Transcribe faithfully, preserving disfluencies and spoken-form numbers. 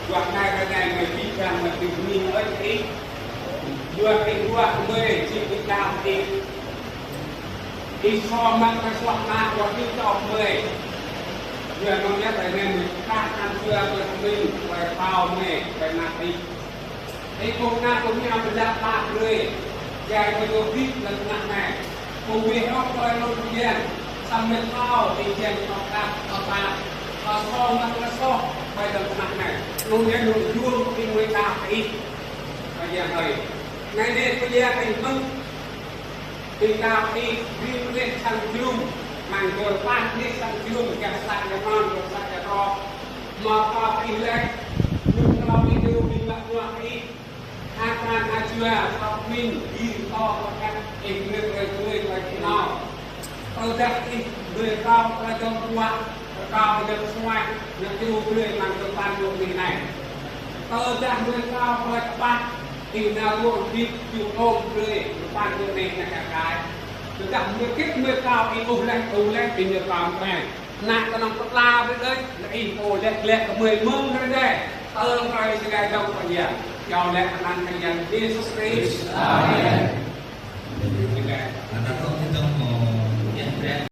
Yua anai ră anai mơi ƀĭ čang mơi ƀĭ mĭn ơi ih. Yua ih yua mơi či ƀĭ čang ih. Ih sô mă kơ suaih mă yua ih čŏk mơi. Yua anŭn yơh ră anai mơi kah kăn yua mơi mĭn, mơi pao mơi, mơi mă ih. Ih ƀuh ană ƀuh ñu amăng djăp ƀă brơi. Jai mơi dŏ hĭ lăm tơnah anai. Ƀuh wih hŏk tơlơi anŭn kiăng. Samơ̆ thâo ih kiăng hŏk kah hŏk ƀă. Hŏk sô mă kơ soh ƀơi lăm tơnah anai. Anŭn yơh anŭn yuôm ƀing mơi đaŏ ih. Ƀơi yang ơi. Anai anai ƀơi yang ih mơ̆n. Ƀing đaŏ ih, ƀing mơi sang jơnum. Mơ̆ng dơ̆ng pah mơi sang jơnum, gah sa gah non, gah sa gah rŏ. Mă kơ ih lĕ, ñu nao ih dŏ ƀing mă ñuă ih. Hơkăn hơjua, sŏk mĭn, ih tŏ kơ kăt, ih ngơ̆t rơi rơi kơ ih nao. Tơdah ih, mơi kâo, tơdah dŏng ruă, kơ kâo ih ngơ̆t suaih, ngơ̆t djru brơi amăng tơpăn dŏ mơi anai. Tơdah mơi kâo, tơdah kơƀah, ih nao ruă hĭ, djru ôm brơi, tơpăn dŏ mơi anai kơ kâo. Tơdah mơi kĕt mơi kâo, ih ƀuh lĕ, ƀuh lĕ, ih mơi kâo mơi. Ană kơnơ̆ng pơtla brơi đơi, lĕ ih pô lĕ lĕ kơ mơi mơ̆ng brơi đơi. Tơl brơi si gai dŏng pơ ia. Yua lĕ anăn kơ Yang Yêsu Krist. Amen. Anăn kơ tơdŏng mơ̆ yang brơi.